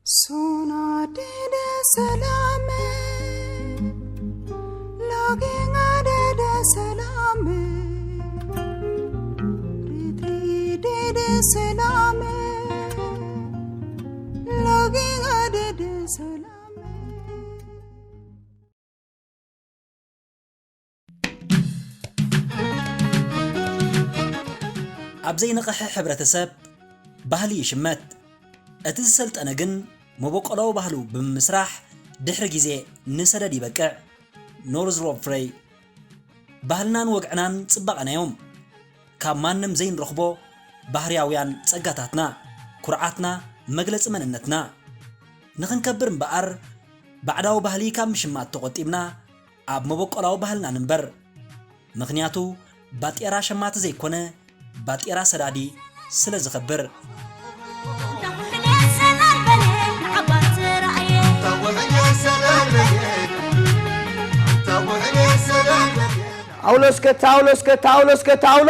Sona dede salame, login adede salame, ritri dede salame, login adede salame. ኣብ ዘይነቕሐ ሕብረተሰብ ባህሊ ይሽመት። እቲ ዝሰልጠነ ግን መበቆላዊ ባህሉ ብምምስራሕ ድሕሪ ግዜ ንሰደድ ይበቅዕ። ኖርዝ ሮብ ፍሬይ። ባህልናን ወግዕናን ጽባቐና እዮም። ካብ ማንም ዘይንረኽቦ ባህርያውያን ጸጋታትና፣ ኩርዓትና፣ መግለጺ መንነትና። ንኽንከብር እምበኣር ባዕዳዊ ባህሊ ካብ ምሽማት ተቖጢብና ኣብ መበቆላዊ ባህልና ንንበር። ምኽንያቱ ባጤራ ሸማቲ ዘይኮነ ባጤራ ሰዳዲ ስለ ዝኸብር። ኣውሎ እስከ ታውሎ እስከ ታውሎ እስከ ታውሎ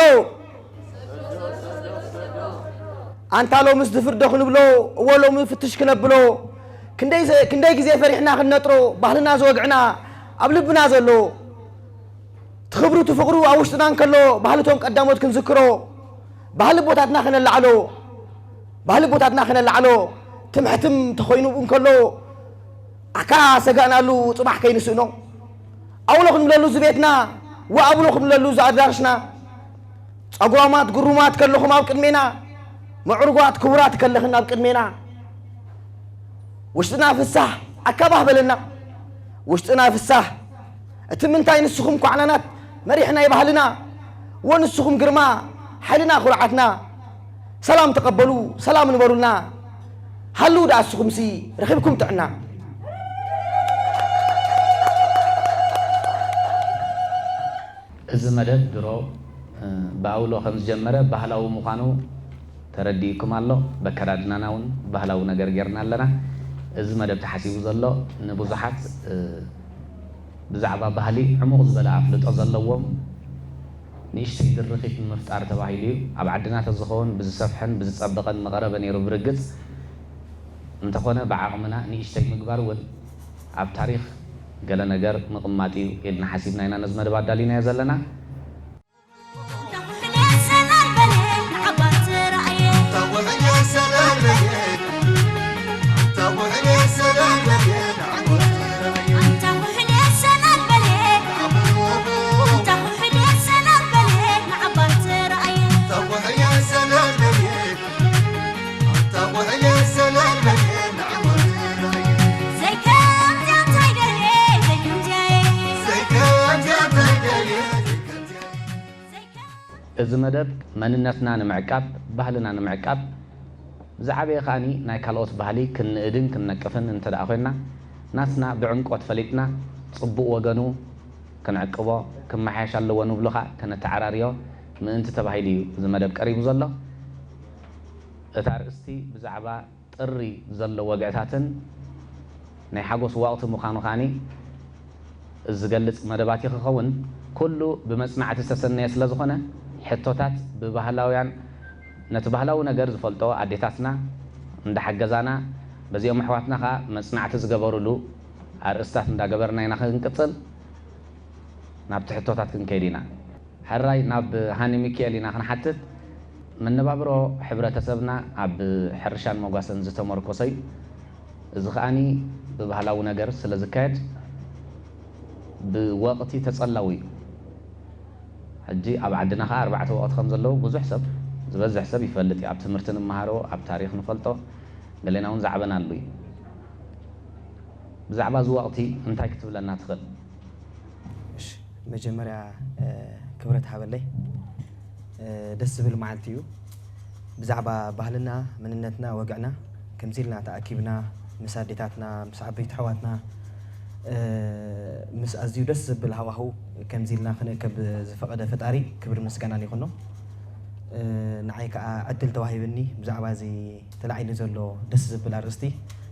ኣንታ ሎምስ ድፍር ዶ ክንብሎ እዎ ሎሚ ፍትሽ ክነብሎ ክንደይ ግዜ ፈሪሕና ክንነጥሮ ባህልና ዝወግዕና ኣብ ልብና ዘሎ ትኽብሩ ትፍቕሩ ኣብ ውሽጥና እንከሎ ባህልቶም ቀዳሞት ክንዝክሮ ባህሊ ቦታትና ከነላዕሎ ባህሊ ቦታትና ከነላዕሎ ትምሕትም ተኾይኑ እንከሎ ኣካ ሰጋእናሉ ጽባሕ ከይንስእኖ ኣውሎ ክንብለሉ ዝቤትና ወኣብሎ ክንብለሉ ዝኣዳርሽና ጸጉራማት ግሩማት ከለኹም ኣብ ቅድሜና ምዕሩጓት ክቡራት ከለኽን ኣብ ቅድሜና ውሽጥና ፍሳህ ኣካባህ በለና ውሽጥና ፍሳህ እቲ ምንታይ ንስኹም ኳዕናናት መሪሕ ናይ ባህልና ወንስኹም ግርማ ሓይልና ኩርዓትና ሰላም ተቐበሉ ሰላም ንበሩልና ሃልው ደኣ እስኹምሲ ረኺብኩም ጥዕና እዚ መደብ ድሮ ብኣውሎ ከም ዝጀመረ ባህላዊ ምዃኑ ተረዲእኩም ኣሎ። በከዳድናና እውን ባህላዊ ነገር ጌርና ኣለና። እዚ መደብ ተሓሲቡ ዘሎ ንብዙሓት ብዛዕባ ባህሊ ዕሙቕ ዝበለ ኣፍልጦ ዘለዎም ንእሽተይ ድርኺት ንምፍጣር ተባሂሉ እዩ። ኣብ ዓድና ተዝኸውን ብዝሰፍሐን ብዝጸበቐን ምቐረበ ነይሩ ብርግጽ። እንተኾነ ብዓቕምና ንእሽተይ ምግባር እውን ኣብ ታሪኽ ገለ ነገር ምቕማጥ እዩ ኢልና ሓሲብና ኢና ነዚ መደብ ኣዳሊናዮ ዘለና። እዚ መደብ መንነትና ንምዕቃብ፣ ባህልና ንምዕቃብ፣ ብዝዓበየ ከኣ ናይ ካልኦት ባህሊ ክንንእድን ክንነቅፍን እንተ ደኣ ኮይንና፣ ናትና ብዕምቆት ፈሊጥና፣ ጽቡቕ ወገኑ ክንዕቅቦ፣ ክመሓየሽ ኣለዎ ንብሎ ከኣ ከነተዓራርዮ ምእንቲ ተባሂሉ እዩ እዚ መደብ ቀሪቡ ዘሎ። እቲ ኣርእስቲ ብዛዕባ ጥሪ ዘሎ ወግዕታትን ናይ ሓጎስ ወቕቲ ምዃኑ ከኣ ዝገልጽ መደባት እዩ ክኸውን። ኩሉ ብመጽናዕቲ ዝተሰነየ ስለ ዝኾነ፣ ሕቶታት ብባህላውያን ነቲ ባህላዊ ነገር ዝፈልጦ ኣዴታትና እንዳሓገዛና፣ በዚኦም ኣሕዋትና ከኣ መጽናዕቲ ዝገበሩሉ ኣርእስታት እንዳገበርና ኢና ክንቅጽል ናብቲ ሕቶታት ክንከይድ ኢና። ሕራይ ናብ ሃኒ ሚኪኤል ኢና ክንሓትት። መነባብሮ ሕብረተሰብና ኣብ ሕርሻን መጓሰን ዝተመርኮሰ እዩ። እዚ ከኣኒ ብባህላዊ ነገር ስለ ዝካየድ ብወቕቲ ተጸላዊ እዩ። ሕጂ ኣብ ዓድና ከኣ ኣርባዕተ ወቕቲ ከም ዘለዉ ብዙሕ ሰብ ዝበዝሕ ሰብ ይፈልጥ እዩ። ኣብ ትምህርቲ ንመሃሮ፣ ኣብ ታሪኽ ንፈልጦ፣ ገሌና እውን ዝዓበናሉ እዩ። ብዛዕባ እዚ ወቕቲ እንታይ ክትብለና ትኽእል? እሺ መጀመርያ ክብረት ሃበለይ ደስ ዝብል መዓልቲ እዩ ብዛዕባ ባህልና መንነትና ወግዕና ከምዚ ኢልና ተኣኪብና ምስ ኣዴታትና ምስ ዓበይቲ ኣሕዋትና ምስ ኣዝዩ ደስ ዝብል ሃዋህው ከምዚ ኢልና ክንእከብ ዝፈቐደ ፈጣሪ ክብሪ ምስጋናን ይኹኖ ንዓይ ከዓ ዕድል ተዋሂብኒ ብዛዕባ እዚ ተላዒሉ ዘሎ ደስ ዝብል ኣርእስቲ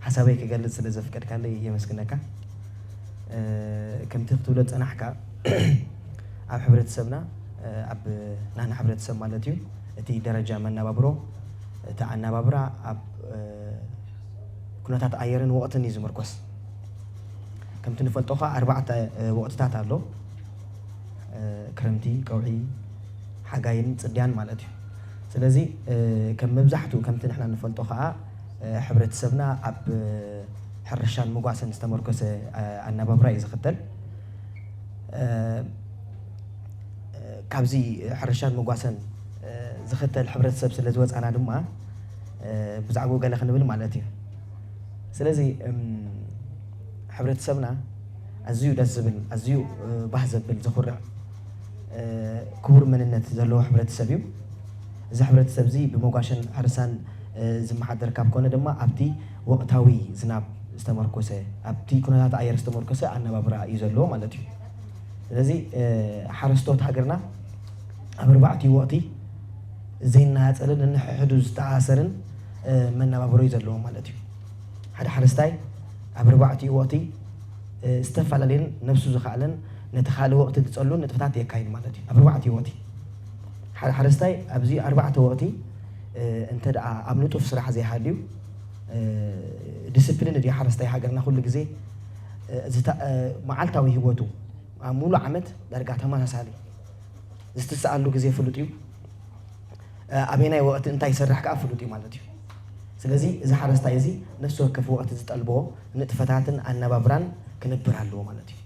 ሓሳበይ ክገልፅ ስለ ዘፍቀድካለይ የመስግነካ። ከምቲ ክትብሎ ዝፀናሕካ ኣብ ሕብረተሰብና ኣብ ናህና ሕብረተሰብ ማለት እዩ እቲ ደረጃ መናባብሮ እቲ ኣናባብራ ኣብ ኩነታት ኣየርን ወቕትን እዩ ዝምርኮስ። ከምቲ ንፈልጦ ኸዓ ኣርባዕተ ወቕትታት ኣሎ። ክረምቲ፣ ቀውዒ፣ ሓጋይን ጽድያን ማለት እዩ። ስለዚ ከም መብዛሕትኡ ከምቲ ንሕና ንፈልጦ ኸዓ ሕብረተሰብና ኣብ ሕርሻን ምጓሰን ዝተመርኮሰ ኣነባብራ እዩ ዝኽተል። ካብዚ ሕርሻን ምጓሰን ዝኽተል ሕብረተሰብ ስለ ዝወፃና ድማ ብዛዕባኡ ገለ ክንብል ማለት እዩ። ስለዚ ሕብረተሰብና ኣዝዩ ደስ ዝብል፣ ኣዝዩ ባህ ዘብል፣ ዘኹርዕ ክቡር መንነት ዘለዎ ሕብረተሰብ እዩ። እዚ ሕብረተሰብ እዚ ብመጓሸን ሕርሳን ዝመሓደር ካብ ኮነ ድማ ኣብቲ ወቕታዊ ዝናብ ዝተመርኮሰ፣ ኣብቲ ኩነታት ኣየር ዝተመርኮሰ ኣነባብራ እዩ ዘለዎ ማለት እዩ። ስለዚ ሓረስቶት ሃገርና ኣብ ኣርባዕቲኡ ወቕቲ ዘይነሃፀልን ንንሕሕዱ ዝተኣሳሰርን መነባብሮ እዩ ዘለዎ ማለት እዩ። ሓደ ሓረስታይ ኣብ ኣርባዕቲኡ ወቕቲ ዝተፈላለየን ነብሱ ዝኸኣለን ነቲ ካልእ ወቕቲ ዝፀሉን ንጥፈታት የካይድ ማለት እዩ። ኣብ ኣርባዕቲኡ ወቕቲ ሓደ ሓረስታይ ኣብዚ ኣርባዕተ ወቕቲ እንተ ደኣ ኣብ ንጡፍ ስራሕ ዘይሃልዩ፣ ዲስፕሊን ድዩ ሓረስታይ ሃገርና ኩሉ ግዜ መዓልታዊ ህይወቱ ኣብ ሙሉእ ዓመት ዳርጋ ተመሳሳሊ፣ ዝትስኣሉ ግዜ ፍሉጥ እዩ። ኣበየናይ ወቕቲ እንታይ ይሰርሕ ከዓ ፍሉጥ እዩ ማለት እዩ። ስለዚ እዚ ሓረስታይ እዚ ነፍሲ ወከፍ ወቕቲ ዝጠልቦ ንጥፈታትን ኣነባብራን ክንብር ኣለዎ ማለት እዩ።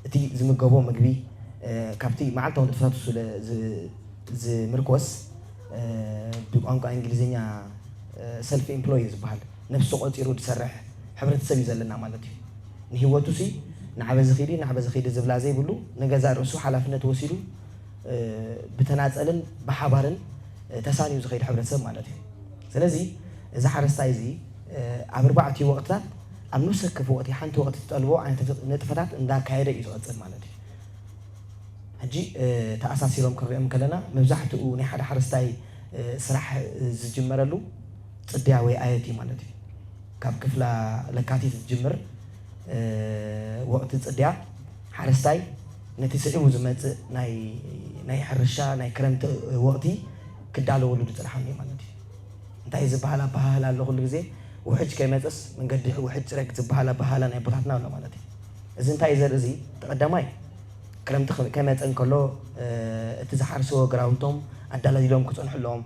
እቲ ዝምገቦ ምግቢ ካብቲ መዓልታዊ ንጥፈታቱ ስለ ዝምርኮስ፣ ብቋንቋ እንግሊዝኛ ሰልፍ ኢምፕሎይ እዩ ዝበሃል። ነብሱ ቆፂሩ ዝሰርሕ ሕብረተሰብ እዩ ዘለና ማለት እዩ። ንህይወቱ ሲ ንዓበዚ ኺዲ፣ ንዓበዚ ኺዲ ዝብላ ዘይብሉ፣ ንገዛእ ርእሱ ሓላፍነት ወሲዱ ብተናፀልን ብሓባርን ተሳንዩ ዝኸይድ ሕብረተሰብ ማለት እዩ። ስለዚ እዚ ሓረስታይ እዚ ኣብ ኣርባዕቲኡ ወቕትታት ኣብ ነፍሲ ወከፍ ወቕቲ ሓንቲ ወቕቲ ትጠልቦ ዓይነት ንጥፈታት እንዳካየደ እዩ ዝቐፅል ማለት እዩ። ሕጂ ተኣሳሲሮም ክንሪኦም ከለና መብዛሕትኡ ናይ ሓደ ሓረስታይ ስራሕ ዝጅመረሉ ፅድያ ወይ ኣየት እዩ ማለት እዩ። ካብ ክፍላ ለካቲት ዝጅምር ወቕቲ ፅድያ ሓረስታይ ነቲ ስዒቡ ዝመፅእ ናይ ሕርሻ ናይ ክረምቲ ወቕቲ ክዳለወሉ ዝፅንሓሉ እዩ ማለት እዩ። እንታይ ዝበሃል ኣበሃህላ ኣሎ ኩሉ ግዜ፣ ውሕጅ ከይመፀስ መንገዲ ውሕጅ ፅረግ ዝበሃል ኣበሃህላ ናይ ኣቦታትና ኣሎ ማለት እዩ። እዚ እንታይ እዩ ዘርኢ? እዚ እቲ ቀዳማይ ክረምቲ ከይመፀ እንከሎ እቲ ዝሓርስዎ ግራውቶም ኣዳላዲሎም ክፀንሑ ኣለዎም።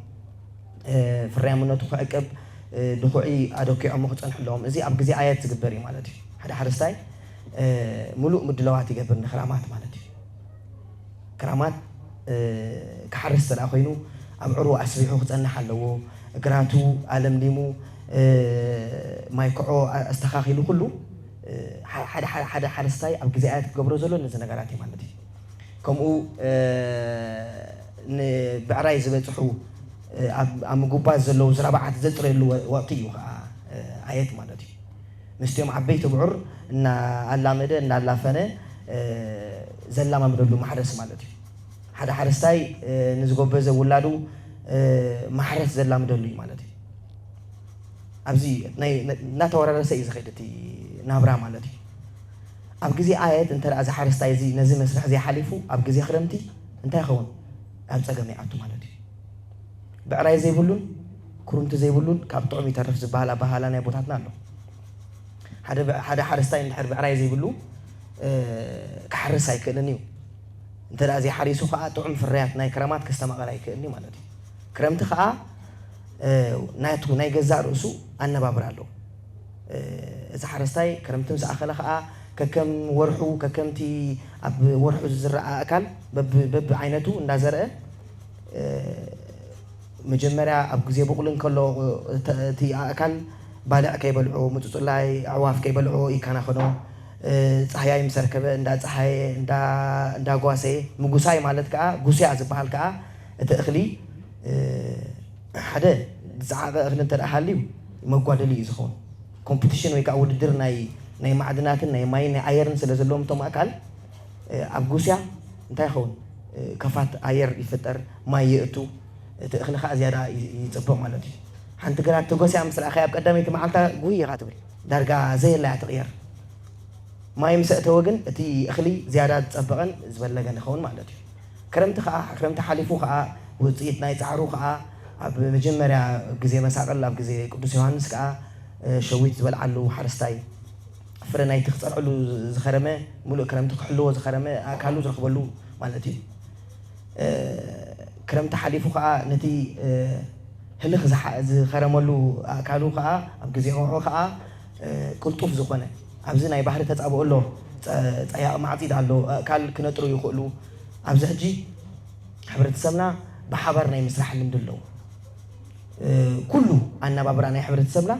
ፍርያምነቱ ክዕቅብ ድኹዒ ኣደኪዖሞ ክፀንሑ ኣለዎም። እዚ ኣብ ግዜ ኣየት ዝግበር እዩ ማለት እዩ። ሓደ ሓረስታይ ሙሉእ ምድላዋት ይገብር ንክራማት ማለት እዩ። ክራማት ክሓርስ እንተ ኮይኑ ኣብ ዕርቡ ኣስቢሑ ክፀንሕ ኣለዎ። ግራቱ ኣለምሊሙ ማይ ክዖ ኣስተኻኺሉ ኩሉ ሓደ ሓደ ሓረስታይ ኣብ ግዜ ኣየት ክገብሮ ዘሎ ነዚ ነገራት እዩ ማለት እዩ። ከምኡ ንብዕራይ ዝበፅሑ ኣብ ምጉባዝ ዘለዉ ዝራብዓት ዘፅረየሉ ወቕቲ እዩ ከዓ ኣየት ማለት እዩ። ምስቲኦም ዓበይቲ ብዑር እናኣላመደ እናላፈነ ዘላማምደሉ ማሕረስ ማለት እዩ። ሓደ ሓረስታይ ንዝጎበዘ ውላዱ ማሕረስ ዘላምደሉ እዩ ማለት እዩ። ኣብዚ እናተወራረሰ እዩ ዝኸይድ እቲ ናብራ ማለት እዩ። ኣብ ግዜ ኣየት እንተ እዚ ሓረስታይ እዚ ነዚ መስርሕ ዘይሓሊፉ ኣብ ግዜ ክረምቲ እንታይ ይኸውን? ኣብ ፀገም ይኣቱ ማለት እዩ። ብዕራይ ዘይብሉን ኩርምቲ ዘይብሉን ካብ ጥዑም ይተርፍ ዝበሃል ኣበሃህላ ናይ ኣቦታትና ኣሎ። ሓደ ሓረስታይ እንድሕር ብዕራይ ዘይብሉ ክሓርስ ኣይክእልን እዩ። እንተ ዘይሓሪሱ ከዓ ጥዑም ፍርያት ናይ ክረማት ከስተማቐር ኣይክእልን እዩ ማለት እዩ። ክረምቲ ከዓ ናቱ ናይ ገዛእ ርእሱ ኣነባብራ ኣለዎ። እዚ ሓረስታይ ክረምቲ ምስ ኣኸለ ከዓ ከከም ወርሑ ከከምቲ ኣብ ወርሑ ዝዝረእ ኣእካል በቢ ዓይነቱ እንዳዘርአ መጀመርያ ኣብ ግዜ ቡቕሊ እንከሎ እቲ ኣእካል ባልዕ ከይበልዖ፣ ምጹጽላይ ኣዕዋፍ ከይበልዖ ይከናኸኖ። ጻህያይ ምስ ኣርከበ እንዳ ጸሃየ፣ እንዳ ጓሰየ፣ ምጉሳይ ማለት ከኣ ጉስያ ዝበሃል ከኣ እቲ እኽሊ ሓደ ዝጸዓቐ እኽሊ እንተ ደኣ ሃልዩ መጓደሊ እዩ ዝኸውን። ኮምፒቲሽን ወይ ከኣ ውድድር ናይ ማዕድናትን ናይ ማይን ናይ ኣየርን ስለ ዘለዎም እቶም ኣእካል ኣብ ጉስያ እንታይ ይኸውን? ከፋት ኣየር ይፍጠር፣ ማይ የእቱ፣ እቲ እኽሊ ከዓ ዝያዳ ይፅብቕ ማለት እዩ። ሓንቲ ግራት ተጎስያ ምስ ረኣኻያ ኣብ ቀዳመይቲ መዓልታ ጉይ ኢኻ ትብል፣ ዳርጋ ዘየላ እያ ትቕየር። ማይ ምስ ኣእተወ ግን እቲ እኽሊ ዝያዳ ዝፀበቐን ዝበለገን ይኸውን ማለት እዩ። ክረምቲ ከዓ፣ ክረምቲ ሓሊፉ ከዓ ውፅኢት ናይ ፃዕሩ ከዓ ኣብ መጀመርያ ግዜ መሳቕል ኣብ ግዜ ቅዱስ ዮሃንስ ከዓ ሸዊት ዝበልዓሉ ሓረስታይ፣ ፍረ ናይቲ ክፀርዐሉ ዝኸረመ፣ ሙሉእ ክረምቲ ክሕልዎ ዝኸረመ ኣእካሉ ዝረኽበሉ ማለት እዩ። ክረምቲ ሓሊፉ ከዓ ነቲ ህልኽ ዝኸረመሉ ኣእካሉ ከዓ ኣብ ግዜ ቀውዒ ከዓ ቅልጡፍ ዝኾነ፣ ኣብዚ ናይ ባህሪ ተፃብኦ ኣሎ። ፀያቕ ማዕፂድ ኣሎ። ኣእካል ክነጥሩ ይኽእሉ። ኣብዚ ሕጂ ሕብረተሰብና ብሓባር ናይ ምስራሕ ልምዲ ኣለዎ። ኩሉ ኣነባብራ ናይ ሕብረተሰብና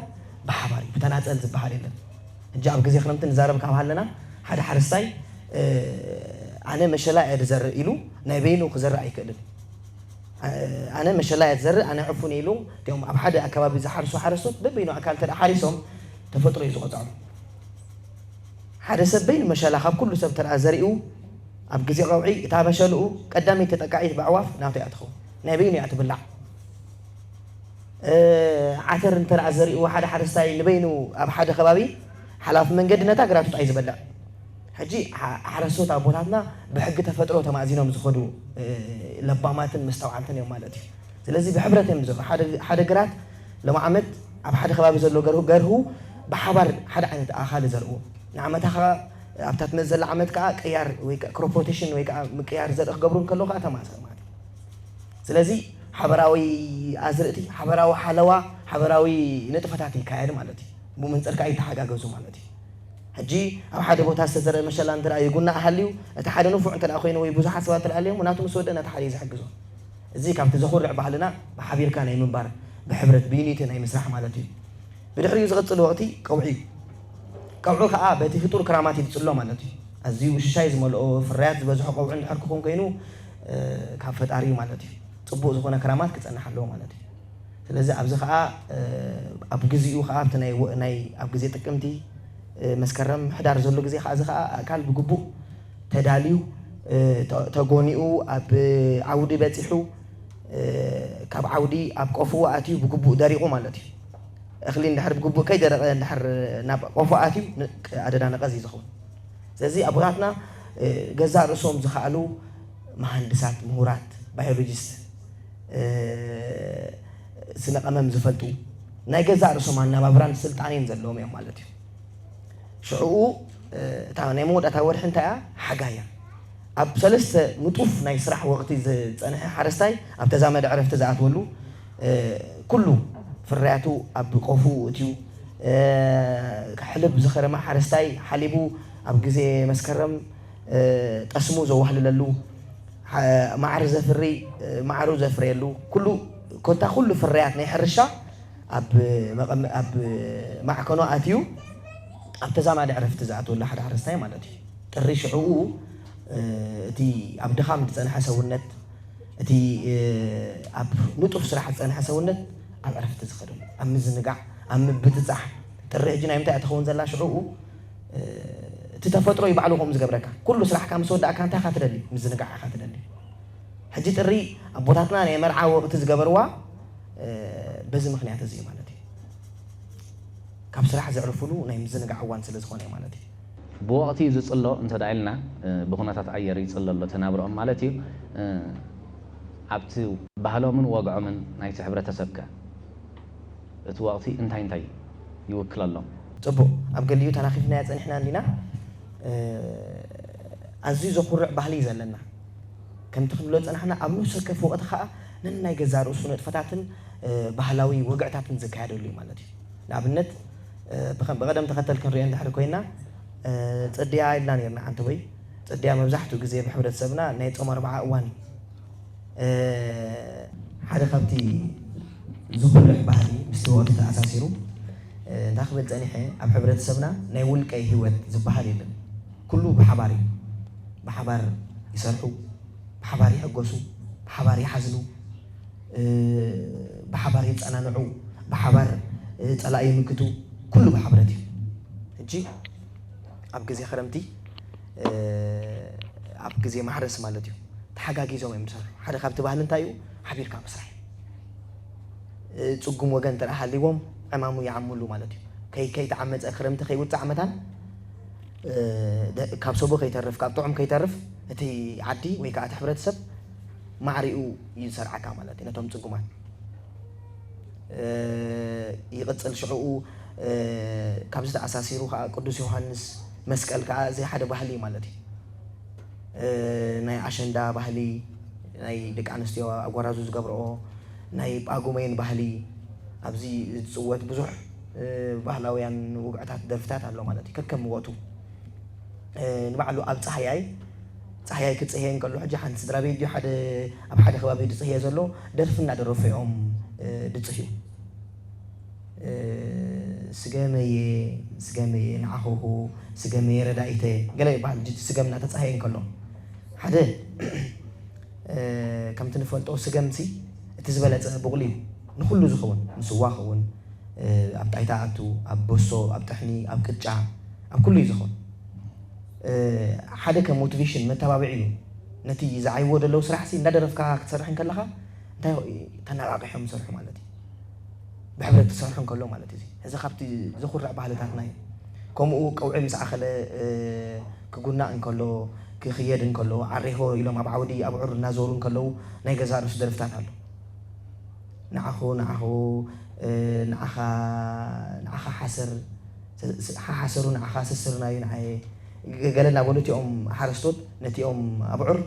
ብሓባር እዩ፣ ብተናፀል ዝበሃል የለን። ሕጂ ኣብ ግዜ ክረምቲ ንዛረብ ካብ ሃለና፣ ሓደ ሓረስታይ ኣነ መሸላ እየ ዝዘርእ ኢሉ ናይ በይኑ ክዘርእ ኣይክእልን። ኣነ መሸላ እየ ዝዘርእ፣ ኣነ ዕፉን ኢሉ፣ እቲኦም ኣብ ሓደ ኣከባቢ ዝሓርሱ ሓረስቶት በበይኑ ኣካል ተደኣ ሓሪሶም ተፈጥሮ እዩ ዝቐፅዖም። ሓደ ሰብ በይኑ መሸላ ካብ ኩሉ ሰብ ተደኣ ዘሪኡ፣ ኣብ ግዜ ቀውዒ እታ መሸልኡ ቀዳመይቲ ተጠቃዒት ብኣዕዋፍ ናቱ እያ ትኸውን። ናይ በይኑ እያ ትብላዕ። ዓተር እንተ ደኣ ዘሪኡ ሓደ ሓረስታይ ንበይኑ ኣብ ሓደ ከባቢ፣ ሓላፊ መንገዲ ነታ ግራቱ ጥራይ ዝበልዕ። ሕጂ ሓረስቶት ኣቦታትና ብሕጊ ተፈጥሮ ተማእዚኖም ዝኸዱ ለባማትን መስተውዓልትን እዮም ማለት እዩ። ስለዚ ብሕብረት እዮም ዝዘርኡ። ሓደ ግራት ሎም ዓመት ኣብ ሓደ ከባቢ ዘሎ ገርሁ ብሓባር ሓደ ዓይነት ኣእካል ይዘርእዎ። ንዓመታ ከዓ ኣብታ ትመፅእ ዘላ ዓመት ከዓ ቅያር ወይ crop rotation ወይ ከዓ ምቅያር ዘርኢ ክገብሩ እንከለዉ ከዓ ተመሳሳሊ ማለት እዩ። ስለዚ ሓበራዊ ኣዝርእቲ፣ ሓበራዊ ሓለዋ፣ ሓበራዊ ንጥፈታት ይካየድ ማለት እዩ። ብኡ መንፅር ከዓ ይተሓጋገዙ ማለት እዩ። ሕጂ ኣብ ሓደ ቦታ ዝተዘርአ መሸላ እንተ ይጉናእ ሃልዩ፣ እቲ ሓደ ንፉዕ እንተ ኮይኑ ወይ ብዙሓት ሰባት እንተ ኣልዮም፣ ናቱ ምስ ወደአ ነቲ ሓደ እዩ ዝሕግዞ። እዚ ካብቲ ዘኹርዕ ባህልና ብሓቢርካ ናይ ምንባር፣ ብሕብረት ብዩኒቲ ናይ ምስራሕ ማለት እዩ። ብድሕሪኡ ዝቕፅል ወቕቲ ቀውዒ እዩ። ቀውዒ ከዓ በቲ ፍጡር ክራማት እዩ ዝፅሎ ማለት እዩ። ኣዝዩ ሽሻይ ዝመልኦ ፍርያት ዝበዝሖ ቀውዒ እንድሕር ክኾን ኮይኑ ካብ ፈጣሪ እዩ ማለት እዩ። ፅቡቕ ዝኾነ ክራማት ክፀንሕ ኣለዎ ማለት እዩ። ስለዚ ኣብዚ ከዓ ኣብ ግዚኡ ከዓ ኣብቲ ናይ ኣብ ግዜ ጥቅምቲ፣ መስከረም፣ ሕዳር ዘሎ ግዜ ከዓ እዚ ከዓ ኣእካል ብግቡእ ተዳልዩ፣ ተጎኒኡ፣ ኣብ ዓውዲ በፂሑ፣ ካብ ዓውዲ ኣብ ቆፍኡ ኣትዩ ብግቡእ ደሪቑ ማለት እዩ። እኽሊ እንድሕር ብግቡእ ከይደረቐ እንድሕር ናብ ቆፎ ኣትዩ ኣደዳ ነቐዝ እዩ ዝኸውን። ስለዚ ኣቦታትና ገዛእ ርእሶም ዝኸኣሉ መሃንድሳት፣ ምሁራት፣ ባዮሎጂስት፣ ስነ ቀመም ዝፈልጡ፣ ናይ ገዛእ ርእሶም ኣነባብራን ስልጣኔን ዘለዎም እዮም ማለት እዩ። ሽዕኡ እታ ናይ መወዳእታ ወርሒ እንታይ እያ? ሓጋይ እያ። ኣብ ሰለስተ ንጡፍ ናይ ስራሕ ወቕቲ ዝፀንሐ ሓረስታይ ኣብ ተዛመደ ዕረፍቲ ዝኣትወሉ፣ ኩሉ ፍርያቱ ኣብ ቆፍኡ እትዩ፣ ሕልብ ዝኸረመ ሓረስታይ ሓሊቡ ኣብ ግዜ መስከረም ጠስሙ ዘዋህልለሉ፣ ማዕር ዘፍሪ ማዕሩ ዘፍርየሉ፣ ኩሉ ኮታ ኩሉ ፍርያት ናይ ሕርሻ ኣብ ማዕከኖ ኣትዩ ኣብ ተዛማዲ ዕረፍቲ ዝኣትወሉ ሓደ ሓረስታይ ማለት እዩ። ጥሪ ሽዕኡ እቲ ኣብ ድኻም ዝፀንሐ ሰውነት፣ እቲ ኣብ ንጡፍ ስራሕ ዝፀንሐ ሰውነት ኣብ ዕረፍቲ ዝኸደሉ፣ ኣብ ምዝንጋዕ፣ ኣብ ምብፅፃሕ። ጥሪ ሕጂ ናይ ምንታይ እያ ትኸውን ዘላ? ሽዕኡ እቲ ተፈጥሮ እዩ ባዕሉ ከምኡ ዝገብረካ። ኩሉ ስራሕካ ምስ ወዳእካ እንታይ ኢኻ ትደሊ? ምዝንጋዕ ኢኻ ትደሊ። ሕጂ ጥሪ ኣቦታትና ናይ መርዓ ወቕቲ ዝገበርዋ በዚ ምኽንያት እዚ እዩ ማለት እዩ። ካብ ስራሕ ዘዕርፉሉ ናይ ምዝንጋዕ እዋን ስለ ዝኾነ እዩ ማለት እዩ። ብወቕቲ እዩ ዝፅሎ እንተ ደኣ ኢልና፣ ብኹነታት ኣየር ይፅሎ ኣሎ እቲ ናብርኦም ማለት እዩ። ኣብቲ ባህሎምን ወግዖምን ናይቲ ሕብረተሰብከ እቲ ወቕቲ እንታይ እንታይ ይውክለሎም? ፅቡቕ፣ ኣብ ገሊኡ ተናኺፍናዮ ፀኒሕና እንዲና። ኣዝዩ ዘኹርዕ ባህሊ እዩ ዘለና። ከምቲ ክንብሎ ዝፀናሕና ኣብ ነፍሲ ወከፍ ወቕቲ ከዓ ነናይ ገዛእ ርእሱ ንጥፈታትን ባህላዊ ወግዕታትን ዝካየደሉ እዩ ማለት እዩ። ንኣብነት ብቐደም ተኸተል ክንሪኦ እንድሕር ኮይና፣ ፅድያ ኢልና ነርና ሓንቲ ወይ ፅድያ መብዛሕትኡ ግዜ ብሕብረተሰብና ናይ ፆም ኣርብዓ እዋን እዩ። ሓደ ካብቲ ዝኹርዕ ባህሊ ምስቲ ወቕቲ ተኣሳሲሩ እንታይ ክብል ፀኒሐ፣ ኣብ ሕብረተሰብና ናይ ውልቀይ ህይወት ዝበሃል የለን። ኩሉ ብሓባር እዩ። ብሓባር ይሰርሑ፣ ብሓባር ይሕጎሱ፣ ብሓባር ይሓዝኑ፣ ብሓባር ይፀናንዑ፣ ብሓባር ፀላኢ ይምክቱ፣ ኩሉ ብሕብረት እዩ። ሕጂ ኣብ ግዜ ክረምቲ ኣብ ግዜ ማሕረስ ማለት እዩ ተሓጋጊዞም እዮም ዝሰርሑ። ሓደ ካብቲ ባህሊ እንታይ እዩ? ሓቢርካ ምስራሕ እዩ። ፅጉም ወገን እንተ ሃልይዎም ዕማሙ ይዓምሉ ማለት እዩ። ከይ ከይተዓመፀ ክረምቲ ከይውፅእ መታን ካብ ሰቡ ከይተርፍ ካብ ጥዑም ከይተርፍ እቲ ዓዲ ወይ ከዓ እቲ ሕብረተሰብ ማዕሪኡ እዩ ዝሰርዓካ ማለት እዩ ነቶም ፅጉማት። ይቕፅል ሽዕኡ እ፣ ካብዚ ተኣሳሲሩ ከዓ ቅዱስ ዮሃንስ መስቀል ከዓ እዚ ሓደ ባህሊ እዩ ማለት እዩ። እ፣ ናይ ኣሸንዳ ባህሊ፣ ናይ ደቂ ኣንስትዮ ኣብ ጎራዙ ዝገብርኦ፣ ናይ ጳጉሜን ባህሊ፣ ኣብዚ ዝፅወት ብዙሕ፣ እ፣ ባህላውያን ውግዕታት ደርፍታት ኣሎ ማለት እዩ። ከከም ወቕቱ፣ እ፣ ንባዕሉ ኣብ ፃህያይ፣ ፃህያይ ክፅህየ እንከሎ፣ ሕጂ ሓንቲ ስድራ ቤት ድዩ ሓደ፣ ኣብ ሓደ ከባቢ ድፅህየ ዘሎ፣ ደርፊ እናደረፉ እዮም፣ እ፣ ድፅህዩ። እ፣ ስገመየ፣ ስገመየ ንዓኹኹ፣ ስገመየ ረዳኢተ፣ ገለ ይበሃል። ሕጂ ስገም እናተፃህየ እንከሎ፣ ሓደ፣ እ፣ ከምቲ ንፈልጦ ስገምሲ እቲ ዝበለፀ ብቑል እዩ። ንኹሉ ዝኸውን፣ ንስዋ ኸውን፣ እ፣ ኣብ ጣይታ ኣቱ፣ ኣብ በሶ፣ ኣብ ጥሕኒ፣ ኣብ ቅጫ፣ ኣብ ኩሉ እዩ ዝኸውን። እ፣ ሓደ ከም ሞቲቬሽን፣ መተባብዒ እዩ። ነቲ ዝዓይዎ ዘለዉ ስራሕሲ እንዳደረፍካ ክትሰርሕ እንከለኻ፣ እንታይ ተነቓቒሖም ይሰርሑ ማለት እዩ። ብሕብረት ክሰርሑ እንከሎ ማለት እዩ። እዚ ካብቲ ዘኹርዕ ባህልታትና እዩ። ከምኡ ቀውዒ ምስ ኣኸለ፣ እ፣ ክጉናእ እንከሎ፣ ክኽየድ እንከሎ፣ ዓሬሆ ኢሎም ኣብ ዓውዲ ኣብዑር እናዞሩ እንከለዉ ናይ ገዛ ርእሱ ደርፍታት ኣሎ። ንዓኹ፣ ንዓኹ፣ እ፣ ንዓኻ፣ ንዓኻ ሓሰር፣ ስ-፣ ስ-፣ ሓሓሰሩ ንዓኻ፣ ስስርናዩ ንዓየ፣ ገ-፣ ገለ እናበሉ እቲኦም ሓረስቶት ነቲኦም ኣብዑር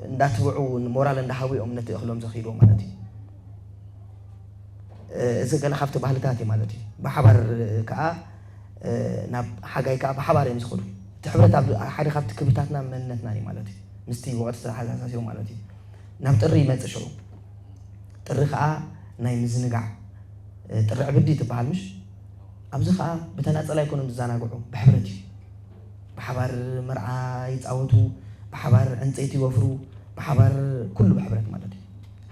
እንዳትብዑ ሞራል እንዳሃቡ እዮም ነቲ እኽሎም ዘኽይድዎ ማለት እዩ። እ፣ እዚ ገለ ካብቲ ባህልታት እዩ ማለት እዩ። ብሓባር ከዓ፣ እ፣ ናብ ሓጋይ ከዓ ብሓባር እዮም ዝኸዱ። እቲ ሕብረት ኣብ ሓደ ካብቲ ክብርታትና መንነትና እዩ ማለት እዩ። ምስቲ ወቕቲ ዝተተሓሳሰብ ማለት እዩ። ናብ ጥሪ ይመጽእ ሽዑ። ጥሪ ከዓ ናይ ምዝንጋዕ፣ እ፣ ጥሪ ዕብዲ ትበሃል ምሽ? ኣብዚ ከዓ ብተናጸል ኣይኮኑን ዝዘናግዑ፣ ብሕብረት እዩ። ብሓባር መርዓ ይጻወቱ፣ ብሓባር ዕንጸይቲ ይወፍሩ፣ ብሓባር ኩሉ ብሕብረት ማለት እዩ።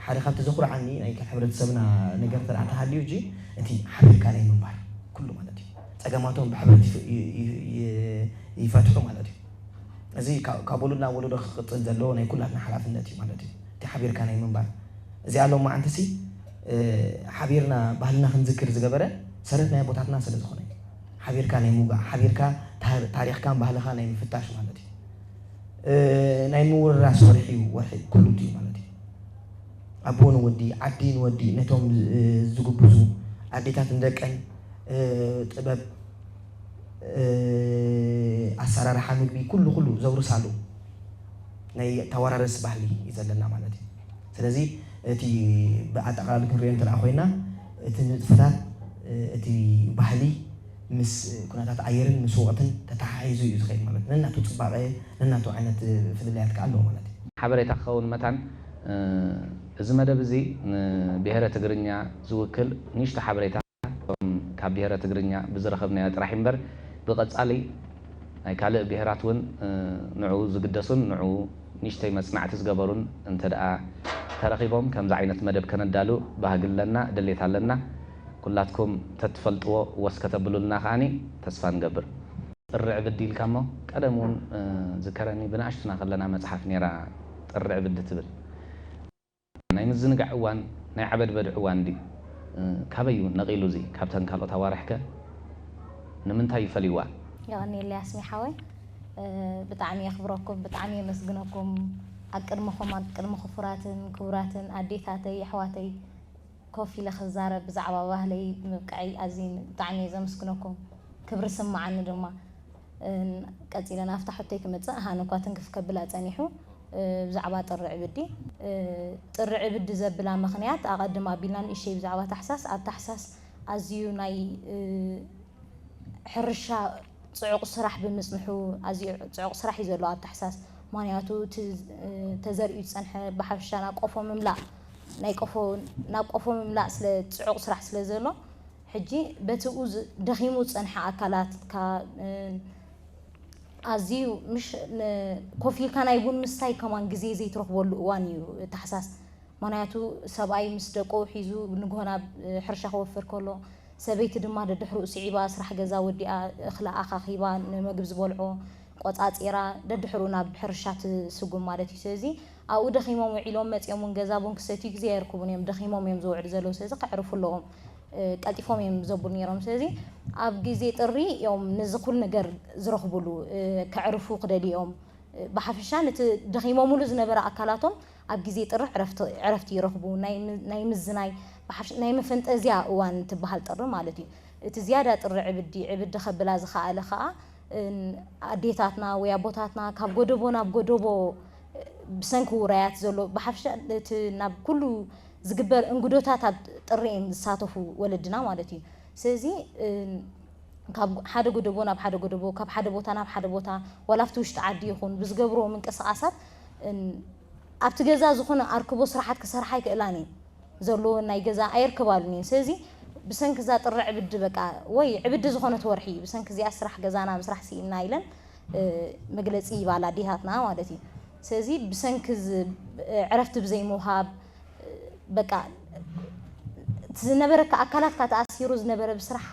ሓደ ካብቲ ዘኹርዓኒ ናይ ሕብረተሰብና ነገር እንተ ደኣ ተሃልዩ፣ ሕጂ እቲ ሓቢርካ ናይ ምንባር ኩሉ ማለት እዩ። ጸገማቶም ብሕብረት ይፍ-፣ ይ-፣ ይ-፣ ይ-፣ ይፈትሑ ማለት እዩ። እዚ ካ-፣ ካብ ወለዶ ናብ ወለዶ ክቕጽል ዘለዎ ናይ ኩላትና ሓላፍነት እዩ ማለት እዩ። እቲ ሓቢርካ ናይ ምንባር። እዚኣ ሎማዓንትሲ፣ እ፣ ሓቢርና ባህልና ክንዝክር ዝገበረ ሰረት ናይ ኣቦታትና ስለ ዝኾነ እዩ። ሓቢርካ ናይ ምውጋእ፣ ሓቢርካ ታር-፣ ታሪኽካን ባህልኻ ናይ ምፍታሽ ማለት እዩ። እ፣ ናይ ምውርራስ ወርሒ እዩ፣ ወርሒ ኩሉ እዩ ማለት እዩ። ኣቦ ንወዲ፣ ዓዲ ንወዲ፣ ነቶም፣ እ፣ ዝጉብዙ ኣዴታት ንደቀን፣ እ፣ ጥበብ፣ እ፣ ኣሰራርሓ ምግቢ፣ ኩሉ፣ ኩሉ ዘውርሳሉ ናይ ተወራረስ ባህሊ እዩ ዘለና ማለት እዩ። ስለዚ እቲ ብኣጠቓላሊ ክንሪኦ እንተ ደኣ ኮይና፣ እቲ ንጥፈታት፣ እ፣ እቲ ባህሊ ምስ ኩነታት ኣየርን ምስ ወቕትን ተተሓሒዙ እዩ ዝኸይድ ማለት እዩ። ነናቱ ጽባቐ፣ ነናቱ ዓይነት ፍልልያት ከኣ ኣለዎ ማለት እዩ። ሓበሬታ ክኸውን መታን፣ እ፣ እዚ መደብ እዚ ንብሄረ ትግርኛ ዝውክል ንእሽቶ ሓበሬታ፣ እቶም ካብ ብሄረ ትግርኛ ብዝረኸብናዮ ጥራሕ እምበር፣ ብቐጻሊ ናይ ካልእ ብሄራት እውን፣ እ፣ ንዕኡ ዝግደሱን ንዕኡ ንእሽተይ መጽናዕቲ ዝገበሩን እንተ ደኣ ተረኺቦም፣ ከምዚ ዓይነት መደብ ከነዳሉ ባህጊ ኣለና፣ ድሌት ኣለና። ኩላትኩም ተትፈልጥዎ ወስ ከተብሉልና ከኣኒ ተስፋ ንገብር። ጥሪ ዕብዲ ኢልካ እሞ፣ ቀደም እውን፣ እ፣ ዝከረኒ ብንኣሽቱና ከለና መጽሓፍ ነይራ ጥሪ ዕብዲ ትብል። ናይ ምዝንጋዕ እዋን፣ ናይ ዓበድበድ እዋን ድዩ? እ፣ ካበይ እዩ ነቒሉ እዚ? ካብተን ካልኦት ኣዋርሕከ ንምንታይ እዩ ፈልይዋ? የቐንየለይ ኣስሜ ሓወይ። እ፣ ብጣዕሚ የኽብረኩም፣ ብጣዕሚ የመስግነኩም። ኣብ ቅድመኹም፣ ኣብ ቅድሚ ክፉራትን ክቡራትን ኣዴታተይ፣ ኣሕዋተይ ኮፍ ኢለ ክዛረብ ብዛዕባ ባህለይ ምብቅዐይ ኣዝየ ብጣዕሚ እየ ዘመስግነኩም። ክብሪ ይስምዓኒ ድማ። እ፣ ቀጺለ ናብታ ሕቶይ ክመጽእ፣ ሃን እኳ ትንክፍ ከብላ ጸኒሑ፣ እ፣ ብዛዕባ ጥሪ ዕብዲ። እ፣ ጥሪ ዕብዲ ዘብላ ምኽንያት ኣቐድም ኣቢልና ንእሽተይ ብዛዕባ ታሕሳስ፣ ኣብ ታሕሳስ ኣዝዩ ናይ፣ እ፣ ሕርሻ ጽዑቕ ስራሕ ብምጽንሑ፣ ኣዝዩ ጽዑቕ ስራሕ እዩ ዘሎ ኣብ ታሕሳስ። ምኽንያቱ እቲ፣ እ፣ ተዘሪኡ ዝጸንሐ ብሓፈሻ ናብ ቆፎ ምምላእ፣ ናይ ቆፎ፣ ናብ ቆፎ ምምላእ ስለ ጽዑቕ ስራሕ ስለ ዘሎ፣ ሕጂ በቲ ኡ ዝ-፣ ደኺሙ ዝጸንሐ ኣካላት፣ ካ-፣ እ፣ ኣዝዩ ምሽ-፣ ን-፣ ኮፍ ኢልካ ናይ ቡን ምስታይ ከማን ግዜ ዘይትረኽበሉ እዋን እዩ ታሕሳስ። ምኽንያቱ ሰብኣይ ምስ ደቁ ሒዙ ንግሆ ናብ፣ እ፣ ሕርሻ ክወፍር ከሎ፣ ሰበይቲ ድማ ደድሕሩ ስዒባ ስራሕ ገዛ ወዲኣ፣ እኽላ ኣኻኺባ፣ ንመግቢ ዝበልዖ ቆጻጺራ፣ ደድሕሩ ናብ ሕርሻ ትስጉም ማለት እዩ። ስለዚ ኣብኡ ደኺሞም ውዒሎም መጺኦም እውን ገዛ ቡን ክሰትዩ ግዜ ኣይርክቡን እዮም። ደኺሞም እዮም ዝውዕሉ ዘለዉ። ስለዚ ከዕርፉ ኣለዎም። እ፣ ቀልጢፎም እዮም ዘብሉ ነይሮም። ስለዚ ኣብ ግዜ ጥሪ እዮም ነዚ ኩሉ ነገር ዝረኽቡሉ፣ እ፣ ከዕርፉ ክደልዩ እዮም። እ፣ ብሓፈሻ ነቲ ደኺሞምሉ ዝነበረ ኣካላቶም ኣብ ግዜ ጥሪ ዕረፍቲ፣ ዕረፍቲ ይረኽቡ። ናይ ም-፣ ናይ ምዝናይ፣ ብሓፈሻ ናይ መፈንጠዝያ እዋን ትበሃል ጥሪ ማለት እዩ። እቲ ዝያዳ ጥሪ ዕብዲ ዕብዲ ከብላ ዝኸኣለ ከኣ ኣዴታትና ወይ ኣቦታትና ካብ ጎደቦ ናብ ጎደቦ ብሰንኪ ውራያት ዘሎ ብሓፈሻ እቲ ናብ ኩሉ ዝግበር እንግዶታት ኣብ ጥሪ እዮም ዝሳተፉ ወለድና ማለት እዩ። ስለዚ ካብ ሓደ ጎደቦ ናብ ሓደ ጎደቦ፣ ካብ ሓደ ቦታ ናብ ሓደ ቦታ፣ ዋላ ኣብቲ ውሽጢ ዓዲ ይኹን ብዝገብርዎ ምንቅስቓሳት ኣብቲ ገዛ ዝኾነ ኣርክቦ ስራሓት ክሰርሓ ኣይክእላን እየን። ዘለወን ናይ ገዛ ኣየርክባሉን እየን። ስለዚ ብሰንኪ እዛ ጥሪ ዕብዲ በቃ ወይ ዕብዲ ዝኾነት ወርሒ ብሰንኪ እዚኣ ስራሕ ገዛና ምስራሕ ስኢንና ኢለን መግለፂ ይባላ ኣዴታትና ማለት እዩ። ስለዚ ብሰንኪ ዕረፍቲ ብዘይምውሃብ በቃ ዝነበረካ ኣካላትካ ተኣሲሩ ዝነበረ ብስራሕ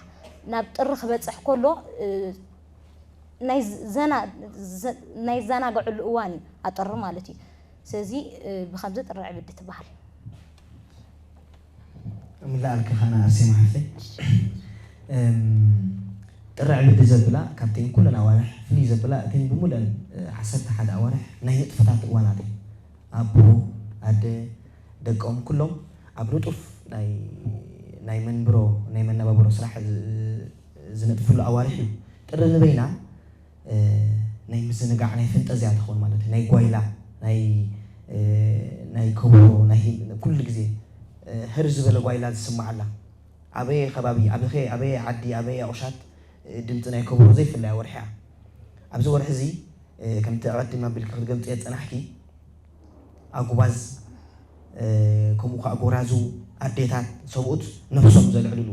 ናብ ጥሪ ክበፅሕ ከሎ ናይ ዘናግዕሉ እዋን እዩ ኣጥሪ ማለት እዩ። ስለዚ ብከምዚ ጥሪ ዕብዲ ትበሃል። እምልኣልኪ ኻና ኣርሴማ ሓፍተይ። ጥሪ ዕብዲ ዘብላ ካብተን ኩለን ኣዋርሕ ፍልይ ዘብላ እተን ብሙለን ዓሰርተ ሓደ ኣዋርሕ ናይ ንጥፈታት እዋናት እየን። ኣቦ፣ ኣደ፣ ደቆም ኩሎም ኣብ ንጡፍ ናይ መንብሮ ናይ መነባብሮ ስራሕ ዝነጥፍሉ ኣዋርሕ እዩ። ጥሪ ንበይና ናይ ምዝንጋዕ ናይ ፈንጠዝያ ትኸውን ማለት እዩ። ናይ ጓይላ ናይ ናይ ከበሮ ናይ ኩሉ ግዜ ህር ዝበለ ጓይላ ዝስማዓላ ኣበየ ከባቢ ኣበኸ ኣበየ ዓዲ ኣበየ ቁሻት ድምፂ ናይ ከበሮ ዘይፍለያ ወርሒ እያ። ኣብዚ ወርሒ እዚ ከምቲ ኣቐዲም ኣቢልኪ ክትገልፅዮ ዝፀናሕኪ ኣጉባዝ ከምኡ ከዓ ጎራዙ ኣዴታት ሰብኡት ነብሶም ዘልዕልሉ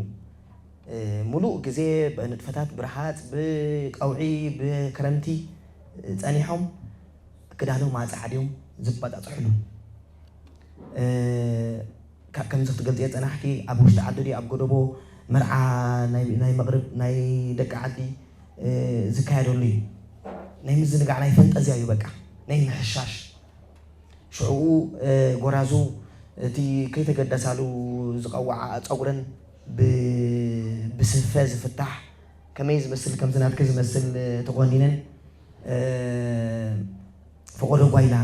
ሙሉእ ግዜ ብንጥፈታት ብረሃፅ ብቀውዒ ብክረምቲ ፀኒሖም ክዳኖም ኣፃዓድዮም ዝበጣፅሕሉ ከምዚ ክትገልፅዮ ፀናሕኪ ኣብ ውሽጢ ዓዲ ድዩ ኣብ ጎደቦ መርዓ ናይ መቕርብ ናይ ደቂ ዓዲ ዝካየደሉ እዩ። ናይ ምዝንጋዕ ናይ ፈንጠዝያ እዩ በቃ ናይ ምሕሻሽ ሽዕኡ ጎራዙ እቲ ከይተገደሳሉ ዝቐወዓ ፀጉረን ብስፈ ዝፍታሕ ከመይ ዝመስል ከምዚ ናትኪ ዝመስል ተቖኒነን ፈቖዶ ጓይላ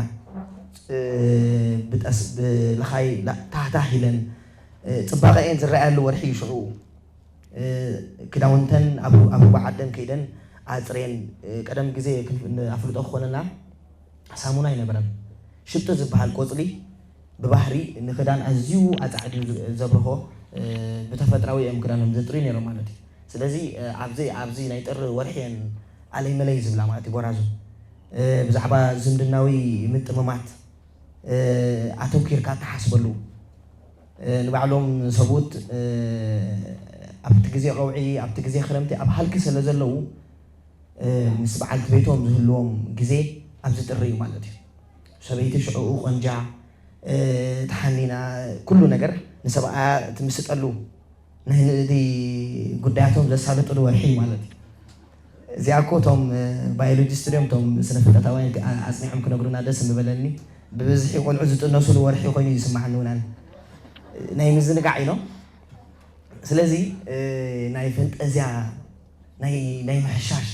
ብጠስ ብልኻይ ታህታህ ኢለን ፅባቐኤን ዝረኣያሉ ወርሒ እዩ ሽዕኡ። ክዳውንተን ኣብ ሩባ ዓደን ከይደን ኣፅሬን ቀደም ግዜ ኣፍልጦ ክኾነና ሳሙና ኣይነበረን። ሽቶ ዝበሃል ቆፅሊ ብባህሪ ንክዳን ኣዝዩ ኣፃዕድዩ ዘብርሆ ብተፈጥራዊ እዮም ክዳኖም ዘጥርዩ ነይሮም ማለት እዩ። ስለዚ ኣብዚ ኣብዚ ናይ ጥሪ ወርሒ እየን ኣለይ መለይ ዝብላ ማለት እዩ ጎራዙ ብዛዕባ ዝምድናዊ ምጥምማት ኣተውኪርካ ተሓስበሉ ንባዕሎም ሰብኡት ኣብቲ ግዜ ቀውዒ ኣብቲ ግዜ ክረምቲ ኣብ ሃልኪ ስለ ዘለዉ ምስ በዓልቲ ቤቶም ዝህልዎም ግዜ ኣብዚ ጥሪ እዩ ማለት እዩ። ሰበይቲ ሽዕኡ ቆንጃ ተሓኒና ኩሉ ነገር ንሰብኣያ ትምስጠሉ ናይ ንእዲ ጉዳያቶም ዘሳልጥሉ ወርሒ እዩ ማለት እዩ። እዚኣ እኮ እቶም ባዮሎጂስት ድዮም እቶም ስነ ፍልጠታውያን ኣፅኒዖም ክነግሩና ደስ ምበለኒ። ብብዝሒ ቆልዑ ዝጥነሱሉ ወርሒ ኮይኑ ይስማዓኒ ውናን ናይ ምዝንጋዕ ኢሎም። ስለዚ ናይ ፈንጠዝያ ናይ ምሕሻሽ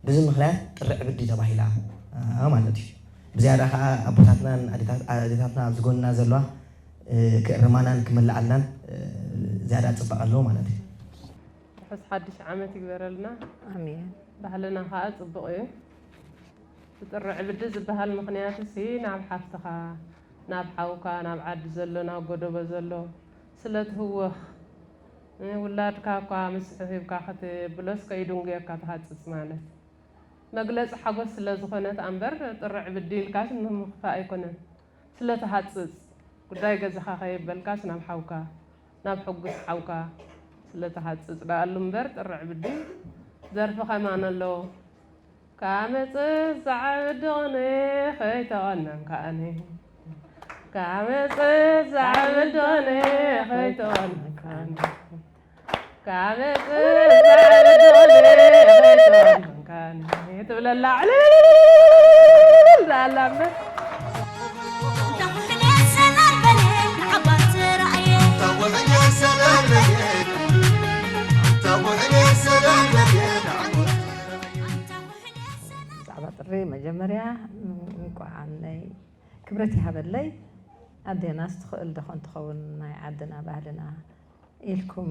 ብዚ ምኽንያት ጥሪ ዕብዲ ተባሂላ ማለት እዩ። ብዝያዳ ከዓ ኣቦታትናን ኣዴታትና ኣብዚ ጎንና ዘለዋ ክእርማናን ክምልኣልናን ዝያዳ ፅባቐ ኣለዎ ማለት እዩ። ርሑስ ሓድሽ ዓመት ይግበረልና። ኣሜን። ባህልና ከዓ ፅቡቕ እዩ። ብጥሪ ዕብዲ ዝበሃል ምኽንያት ሲ ናብ ሓፍትኻ፣ ናብ ሓውካ፣ ናብ ዓዲ ዘሎ፣ ናብ ጎደቦ ዘሎ ስለ ትህወኽ ውላድካ እኳ ምስሑ ሂብካ ክትብሎስ ከይድንጉየካ ትሃፅፅ ማለት መግለፂ ሓጎስ ስለ ዝኾነት ኣምበር ጥሪ ዕብዲ ኢልካስ ንምኽፋእ ኣይኮነን። ስለ ትሃፅፅ ጉዳይ ገዛኻ ከየበልካስ ናብ ሓውካ ናብ ሕጉስ ሓውካ ስለ ትሃፅፅ ደኣሉ እምበር ጥርዕ ብዲ ዘርፊ ከማን ኣለዎ። ካብ መፅእ ዛዕብዲ ቕኔ ከይተቐነንካኒ ካብ መፅእ ዛዕብዲ ቕኔ ከይተቐነንካኒ ካብ መፅእ ዛዕብዲ ቕኔ ከይተቐነንካኒ ትብለላ ዕልል ዛላ እምበር ብዛዕባ ጥሪ መጀመርያ እንቋዕ ናይ ክብረት ይሃበለይ ኣዴናስ ትኽእል ዶ ኾን ትኸውን ናይ ዓድና ባህልና ኢልኩም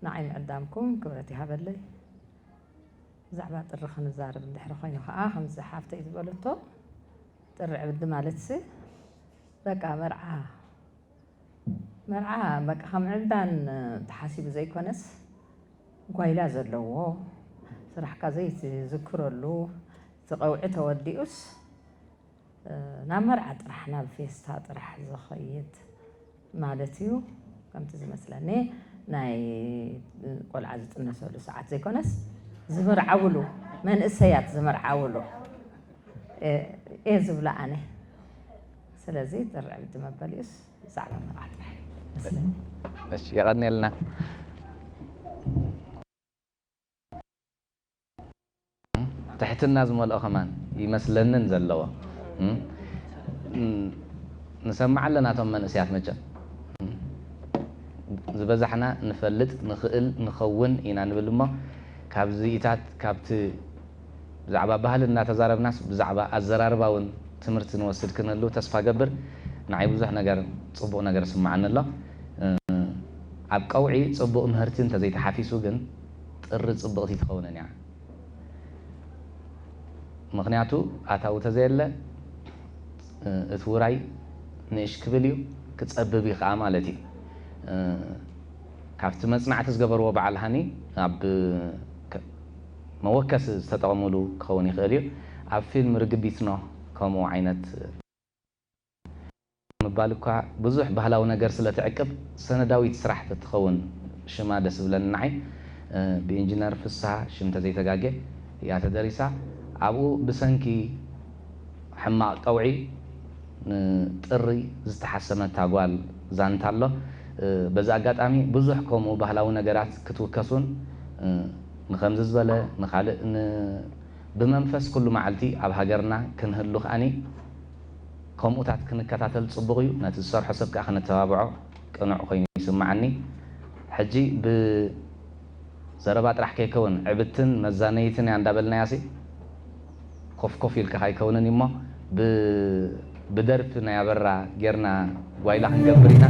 ንዓይ ምዕዳምኩም ክብረት ይሃበለይ። ብዛዕባ ጥሪ ክንዛረብ እንድሕሪ ኮይኑ ከዓ፣ ከምዚ ሓፍተይ ዝበለቶ፣ ጥሪ ዕብዲ ማለትሲ በቃ መርዓ፣ መርዓ በቃ ከም ዕብዳን ተሓሲቡ ዘይኮነስ፣ ጓይላ ዘለዎ፣ ስራሕካ ዘይትዝክረሉ፣ እቲ ቀውዒ ተወዲኡስ፣ ናብ መርዓ ጥራሕ፣ ናብ ፌስታ ጥራሕ ዝኸይድ ማለት እዩ። ከምቲ ዝመስለኒ፣ ናይ ቆልዓ ዝጥነሰሉ ሰዓት ዘይኮነስ፣ ዝምርዓውሉ፣ መንእሰያት ዝምርዓውሉ፣ እየ ዝብላ ኣነ። ስለዚ ጥሪ ዕብዲ መበሊኡስ ብዛዕባ መርዓ ጥራሕ ይመስለኒ። እሺ፣ የቐንየልና። ትሕትና ዝመልኦ ከማን ይመስለንን ዘለዎ። እም፣ እም፣ ንሰምዕ ኣለና እቶም መንእሰያት መቸም። እም፣ ዝበዛሕና ንፈልጥ፣ ንኽእል፣ ንኸውን ኢና ንብል እሞ፣ ካብዚታት፣ ካብቲ ብዛዕባ ባህሊ እናተዛረብናስ፣ ብዛዕባ ኣዘራርባ እውን ትምህርቲ ንወስድ ክንህሉ ተስፋ ገብር። ንዓይ ብዙሕ ነገር፣ ጽቡቕ ነገር ስምዓኒ ኣሎ። እ፣ ኣብ ቀውዒ ጽቡቕ ምህርቲ እንተዘይተሓፊሱ ግን፣ ጥሪ ጽብቕቲ ትኸውንን እያ። ምኽንያቱ፣ ኣታዊ ተዘየለ፣ እ፣ እቲ ውራይ ንእሽ ክብል እዩ፣ ክጸብብ እዩ ኸዓ ማለት እዩ። እ፣ ካብቲ መጽናዕቲ ዝገበርዎ በዓል ሃኒ፣ ኣብ ከ-፣ መወከሲ ዝተጠቐሙሉ ክኸውን ይኽእል እዩ። ኣብ ፊልም ርግቢት ኖህ ከምኡ ዓይነት ምባል እኳ ብዙሕ ባህላዊ ነገር ስለ ትዕቅብ፣ ሰነዳዊት ስራሕ ተትኸውን ሽማ ደስ ዝብለኒ ንዓይ። እ፣ ብኢንጂነር ፍስሃ ሽም ተዘይተጋጌ እያ ተደሪሳ። ኣብኡ ብሰንኪ ሕማቕ ቀውዒ ንጥሪ ዝተሓሰመታ ጓል ዛንታ ኣሎ። እ፣ በዚ ኣጋጣሚ ብዙሕ ከምኡ ባህላዊ ነገራት ክትውከሱን፣ እ፣ ንኸምዚ ዝበለ፣ ንኻልእ፣ ን-፣ ብመንፈስ ኩሉ መዓልቲ ኣብ ሃገርና ክንህሉ ከኣኒ ከምኡታት ክንከታተል ጽቡቕ እዩ። ነቲ ዝሰርሖ ሰብ ከኣ ክነተባብዖ ቅኑዕ ኮይኑ ይስምዓኒ። ሕጂ ብዘረባ ጥራሕ ከይከውን፣ ዕብትን መዛነይትን እያ እንዳበልናያሲ፣ ኮፍ ኮፍ ኢልካ ከይከውንን እሞ፣ ብ-፣ ብደርፊ ናይ ኣበራ ጌርና ጓይላ ክንገብር ኢና።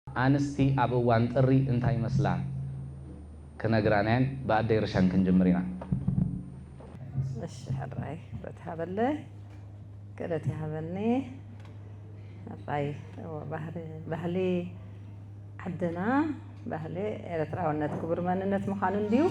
ኣንስቲ ኣብ እዋን ጥሪ እንታይ ይመስላ ክነግራናየን ብኣደይ ርሻን ክንጅምር ኢና። እሺ፣ ሕራይ ክብረት ይሃበለይ፣ ክእለት ይሃበኒ። ሕራይ፣ እወ፣ ባህሪ፣ ባህሊ ዓድና፣ ባህሊ ኤርትራውነት ክቡር መንነት ምዃኑ እንድዩ።